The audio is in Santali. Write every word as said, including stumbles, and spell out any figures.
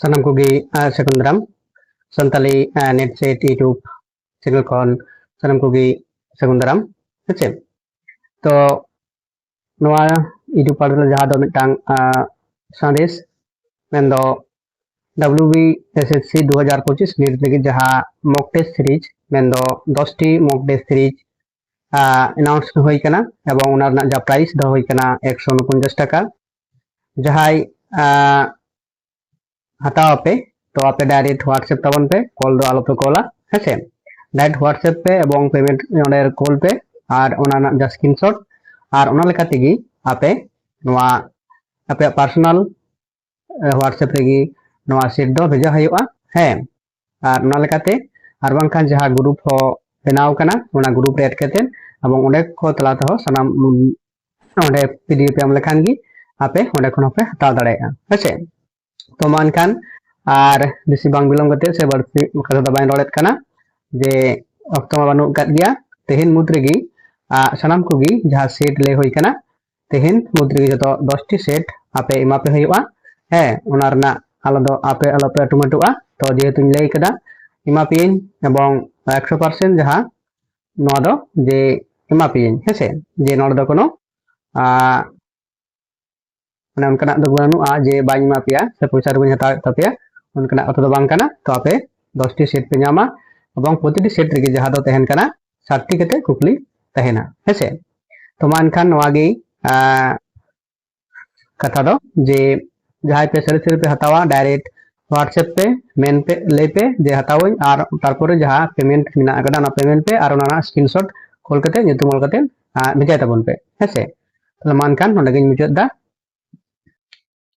ᱥᱟᱱᱟᱢ ᱠᱚᱜᱮ ᱥᱟᱹᱜᱩᱱ ᱫᱟᱨᱟᱢ᱾ Santali net set YouTube channel ᱠᱷᱚᱱ ᱥᱟᱱᱟᱢ ᱠᱚᱜᱮ ᱥᱟᱹᱜᱩᱱ ᱫᱟᱨᱟᱢ᱾ ᱦᱮᱸᱥᱮ, ᱛᱚ ᱱᱚᱣᱟ YouTube ᱯᱟᱦᱴᱟ ᱨᱮ ᱡᱟᱦᱟᱸ ᱫᱚ ᱢᱤᱫᱴᱟᱝ ᱥᱟᱸᱫᱮᱥ, ᱢᱮᱱᱫᱚ WBSSC ᱫᱩ ᱦᱟᱡᱟᱨ ᱯᱚᱸᱪᱤᱥ NEET ᱞᱟᱹᱜᱤᱫ ᱡᱟᱦᱟᱸ mock test series, ᱢᱮᱱᱫᱚ ᱫᱚᱥ T mock test series announce ᱦᱩᱭ ᱠᱟᱱᱟ ᱮᱵᱚᱝ ᱚᱱᱟ ᱨᱮᱱᱟᱜ ᱡᱟᱦᱟᱸ ᱯᱨᱟᱭᱤᱥ ᱫᱚᱦᱚ ᱦᱩᱭ ᱠᱟᱱᱟ ᱮᱠᱥᱚ ᱩᱱᱯᱚᱧᱪᱟᱥ ᱴᱟᱠᱟ᱾ ᱡᱟᱦᱟᱸᱭ ᱦᱟᱛᱟᱣ ᱟᱯᱮ, ᱛᱚ ᱟᱯᱮ direct WhatsApp ᱛᱟᱵᱚᱱ ᱯᱮ, ᱠᱚᱞ ᱫᱚ ᱟᱞᱚᱯᱮ ᱠᱚᱞᱟ᱾ ᱦᱮᱸᱥᱮ, direct WhatsApp ᱯᱮ ᱮᱵᱚᱝ ᱯᱮᱢᱮᱱᱴ ᱚᱸᱰᱮ ᱠᱚᱞ ᱯᱮ ᱟᱨ ᱚᱱᱟ ᱨᱮᱱᱟᱜ ᱡᱟᱦᱟᱸ ᱥᱠᱨᱤᱱᱥᱚᱴ ᱟᱨ ᱚᱱᱟ ᱞᱮᱠᱟ ᱛᱮᱜᱮ ᱟᱯᱮ ᱱᱚᱣᱟ ᱟᱯᱮᱭᱟᱜ ᱯᱟᱨᱥᱚᱱᱟᱞ WhatsApp ᱨᱮᱜᱮ ᱱᱚᱣᱟ ᱥᱮᱴ ᱫᱚ ᱵᱷᱮᱡᱟ ᱦᱩᱭᱩᱜᱼᱟ᱾ ᱦᱮᱸ, ᱟᱨ ᱚᱱᱟ ᱞᱮᱠᱟᱛᱮ ᱟᱨ ᱵᱟᱝᱠᱷᱟᱱ ᱡᱟᱦᱟᱸ ᱜᱨᱩᱯ ᱦᱚᱸ ᱵᱮᱱᱟᱣ ᱠᱟᱱᱟ, ᱚᱱᱟ ᱜᱨᱩᱯ ᱨᱮ ᱮᱰ ᱠᱟᱛᱮ ᱮᱵᱚᱝ ᱚᱸᱰᱮ ᱠᱚ ᱛᱟᱞᱟ ᱛᱮᱦᱚᱸ ᱥᱟᱱᱟᱢ ᱚᱸᱰᱮ PDF ᱮᱢ ᱞᱮᱠᱷᱟᱱ ᱜᱮ ᱟᱯᱮ ᱚᱸᱰᱮ ᱠᱷᱚᱱ ᱦᱚᱸᱯᱮ ᱦᱟᱛᱟᱣ ᱫᱟᱲᱮᱭᱟᱜᱼᱟ᱾ ᱦᱮᱸᱥᱮ, ᱛᱚ ᱢᱟ ᱮᱱᱠᱷᱟᱱ ᱟᱨ ᱵᱮᱥᱤ ᱵᱟᱝ ᱵᱤᱞᱚᱢ ᱠᱟᱛᱮ ᱥᱮ ᱵᱟᱹᱲᱛᱤ ᱠᱟᱛᱷᱟ ᱫᱚ ᱵᱟᱹᱧ ᱨᱚᱲᱮᱫ ᱠᱟᱱᱟ, ᱡᱮ ᱚᱠᱛᱚ ᱢᱟ ᱵᱟᱹᱱᱩᱜ ᱟᱠᱟᱫ ᱜᱮᱭᱟ᱾ ᱛᱮᱦᱮᱧ ᱢᱩᱫᱽ ᱨᱮᱜᱮ ᱥᱟᱱᱟᱢ ᱠᱚᱜᱮ ᱡᱟᱦᱟᱸ ᱥᱮᱴ ᱞᱟᱹᱭ ᱦᱩᱭ ᱠᱟᱱᱟ, ᱛᱮᱦᱮᱧ ᱢᱩᱫᱽ ᱨᱮᱜᱮ ᱡᱚᱛᱚ ᱫᱚᱥ ᱴᱤ ᱥᱮᱴ ᱟᱯᱮ ᱮᱢᱟ ᱯᱮ ᱦᱩᱭᱩᱜᱼᱟ᱾ ᱦᱮᱸ, ᱚᱱᱟ ᱨᱮᱱᱟᱜ ᱟᱞᱚ ᱫᱚ ᱟᱯᱮ ᱟᱞᱚ ᱯᱮ ᱟᱹᱴᱩᱢᱟᱹᱴᱩᱜᱼᱟ᱾ ᱛᱚ ᱡᱮᱦᱮᱛᱩᱧ ᱞᱟᱹᱭ ᱠᱟᱫᱟ ᱮᱢᱟ ᱯᱮᱭᱟᱹᱧ ᱮᱵᱚᱝ ᱮᱠᱥᱚ ᱯᱟᱨᱥᱮᱱᱴ ᱡᱟᱦᱟᱸ ᱱᱚᱣᱟ ᱫᱚ ᱡᱮ ᱮᱢᱟ ᱯᱮᱭᱟᱹᱧ, ᱦᱮᱸᱥᱮ, ᱡᱮ ᱱᱚᱰᱮ ᱫᱚ ᱠᱳᱱᱳ ᱟᱸ, ᱢᱟᱱᱮ ᱚᱱᱠᱟᱱᱟᱜ ᱫᱚ ᱵᱟᱹᱱᱩᱜᱼᱟ ᱡᱮ ᱵᱟᱹᱧ ᱮᱢᱟ ᱯᱮᱭᱟ ᱥᱮ ᱯᱚᱭᱥᱟ ᱫᱚ ᱵᱟᱹᱧ ᱦᱟᱛᱟᱣᱮᱫ ᱛᱟᱯᱮᱭᱟ, ᱚᱱᱠᱟᱱᱟᱜ ᱠᱟᱛᱷᱟ ᱫᱚ ᱵᱟᱝ ᱠᱟᱱᱟ᱾ ᱛᱚ ᱟᱯᱮ ᱫᱚᱥ ᱴᱤ ᱥᱮᱴ ᱯᱮ ᱧᱟᱢᱟ ᱮᱵᱚᱝ ᱯᱨᱚᱛᱤᱴᱤ ᱥᱮᱴ ᱨᱮᱜᱮ ᱡᱟᱦᱟᱸ ᱫᱚ ᱛᱟᱦᱮᱱ ᱠᱟᱱᱟ ᱥᱟᱛ ᱴᱤ ᱠᱟᱛᱮ ᱠᱩᱠᱞᱤ ᱛᱟᱦᱮᱱᱟ᱾ ᱦᱮᱸᱥᱮ, ᱛᱚ ᱢᱟ ᱮᱱᱠᱷᱟᱱ ᱱᱚᱣᱟ ᱜᱮ ᱟᱸ, ᱠᱟᱛᱷᱟ ᱫᱚ ᱡᱮ ᱡᱟᱦᱟᱸᱭ ᱯᱮ ᱥᱟᱹᱨᱤ ᱥᱟᱹᱨᱤ ᱯᱮ ᱦᱟᱛᱟᱣᱟ, direct WhatsApp ᱯᱮ, ᱢᱮᱱ ᱯᱮ, ᱞᱟᱹᱭ ᱯᱮ ᱡᱮ ᱦᱟᱛᱟᱣᱟᱹᱧ, ᱟᱨ ᱛᱟᱨᱯᱚᱨᱮ ᱡᱟᱦᱟᱸ ᱯᱮᱢᱮᱱᱴ ᱢᱮᱱᱟᱜ ᱟᱠᱟᱫᱟ ᱚᱱᱟ ᱯᱮᱢᱮᱱᱴ ᱯᱮ ᱟᱨ ᱚᱱᱟ ᱨᱮᱱᱟᱜ ᱥᱠᱨᱤᱱᱥᱚᱴ ᱠᱚᱞ ᱠᱟᱛᱮ ᱧᱩᱛᱩᱢ ᱚᱞ ᱠᱟᱛᱮ ᱟᱸ, ᱵᱷᱮᱡᱟᱭ ᱛᱟᱵᱚᱱ ᱯᱮ᱾ ᱦᱮᱸᱥᱮ, ᱛᱟᱦᱞᱮ ᱢᱟ ᱮᱱᱠᱷᱟᱱ ᱱᱚᱰᱮ ᱜᱤᱧ ᱢᱩᱪᱟᱹᱫ ᱮᱫᱟ᱾